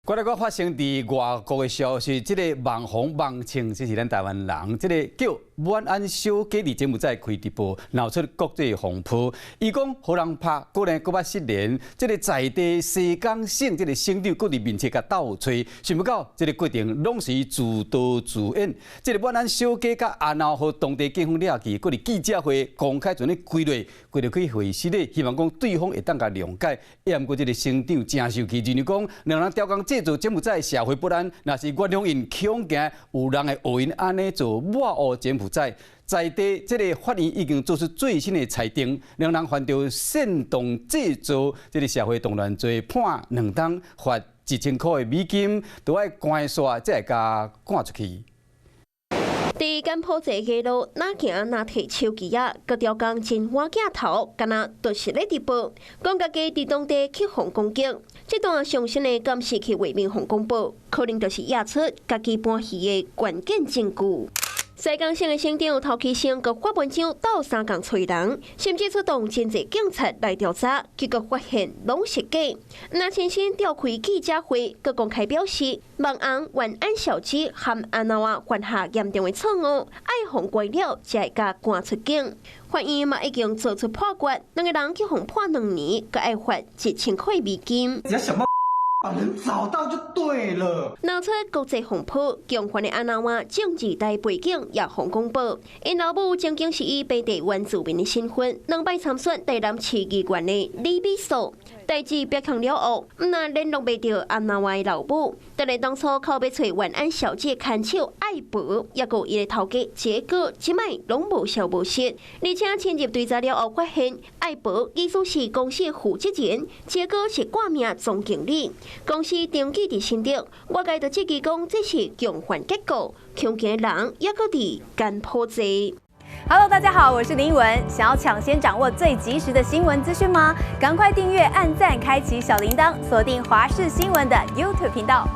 過來閣發生佇外國的消息，這个網紅網紅，這是咱台灣人，這个叫晚安小姐佇柬埔寨開直播，鬧出國際風波。伊講予人拍，閣呢閣捌失聯，這个在地西港省這个省長閣佇面前共鬥揣，想欲到這个過程攏是自導自演。這个晚安小姐佮阿鬧予當地警方掠去，閣佇記者會公開陣咧跪落，跪落去會室咧，希望講對方會當共諒解。也毋過這个省長誠生氣，認為講兩人刁工製造柬埔寨社會不安，若是原諒𪜶恐驚有人會學𪜶按呢做抹烏柬埔寨。在地這个法院已經做出最新的裁定，兩人犯著煽動製造這个社會動亂罪，判兩冬罰1000箍的美金，都愛關煞，才會共趕出去。佇柬埔寨街路，若行若提手機仔，閣刁工真換鏡頭，敢若就是咧直播，講家己佇當地去予攻擊。這段上新的監視器畫面予公布，可能就是驗出家己搬戲的關鍵證據。西港省的省長陶啟生閣發文章鬥相共揣人，甚至出動真濟警察來調查，結果發現攏是假。那親身召開記者會，閣公開表示，網紅晚安小姐和阿鬧仔犯下嚴重的錯誤，愛予關了才會共趕出境。法院嘛已經做出判決，兩个人去予判2年，閣愛罰1000塊美金。只要想辦法把人找到就對了。鬧出國際風波，共犯的阿鬧仔政治台背景也予公布。𪜶老母曾經是以平地原住民的身份，兩擺參選台南市議員的李美素。代誌曝光了後，毋但聯絡袂著阿鬧仔的老母，但係當初哭欲揣晚安小姐牽手愛婆，抑閣有伊的頭家傑哥，這擺攏無消無息。而且深入追查了後，發現愛婆其實是公司負責人，傑哥是掛名總經理。公司登記佇新竹，外界就質疑講這是共犯結構，恐驚人抑閣佇柬埔寨。 Hello，大家好，我是林文。想要搶先掌握最及時的新聞資訊嗎？趕快訂閱、按讚、開啟小鈴鐺，鎖定華視新聞的 YouTube 頻道。